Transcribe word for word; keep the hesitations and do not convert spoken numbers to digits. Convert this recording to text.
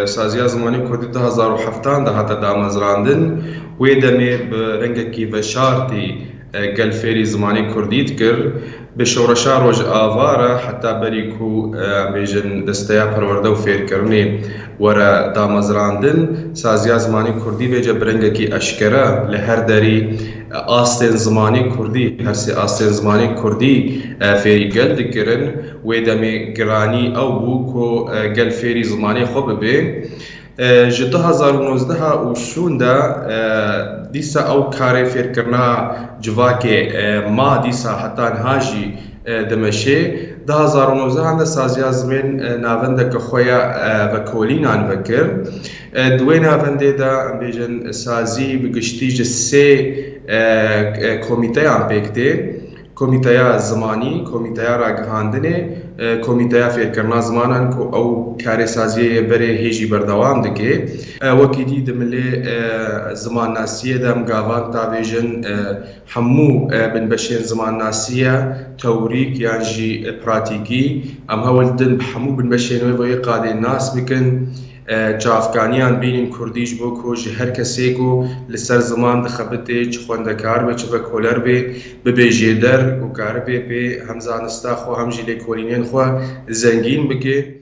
e, saziya zimanê kurdî du hezar û heftan de hate damezrandin. Wê demê bi rengekî veşartî, e, gel fêrî zimanê kurdî dikir. Bi şoreşa Rojava re heta berî ku, e, em bêjin desteya perwerde û fêrkirinê were damezrandin, saziya zimanê kurdî vêce bi rengekî eşkere li her derî, e, astên zimanê kurdî, her sê astên zimanê kurdî, e, fêrî gel dikirin. Wê demê giranî ew bû ku, e, gel fêrî zimanê xwe bibe. E, ji du hezar û nozdeh û şûn de, e, dîsa ew karê fêrkirina civakê, e, ma dîsa heta niha jî, e, dimeşê. Du hezar û nozdeh de saziya zimên, e, navendeke xwe ya, e, vekolînan vekir. E, di wê navendê de, em bêjin, sazî bi giştî ji sê, e, e, komîteyan pêk tê. Komîteya zimanî, komîteya ragihandinê, e, komîteya fêrkirina zimanan ku ew karê saziyê yê berê hê jî berdewam dike. E, wekî dî di milê, e, zimannasiyê de em gavan tavêjin, e, hemû, e, binbeşên zimannasie, teorîk yan jî, e, pratîkî. Em hewl din bi hemû binbeşên wê ve yê qadê nas bikin. E, çavkaniyan bînin kurdî ji bo ku ji her kesê ku li ser ziman dixebitê, çi xwendekar be, çi vekoler be, bibe jêder û karibe pê hem zanista xwe hem jî lêkolînên xwe zengîn bike.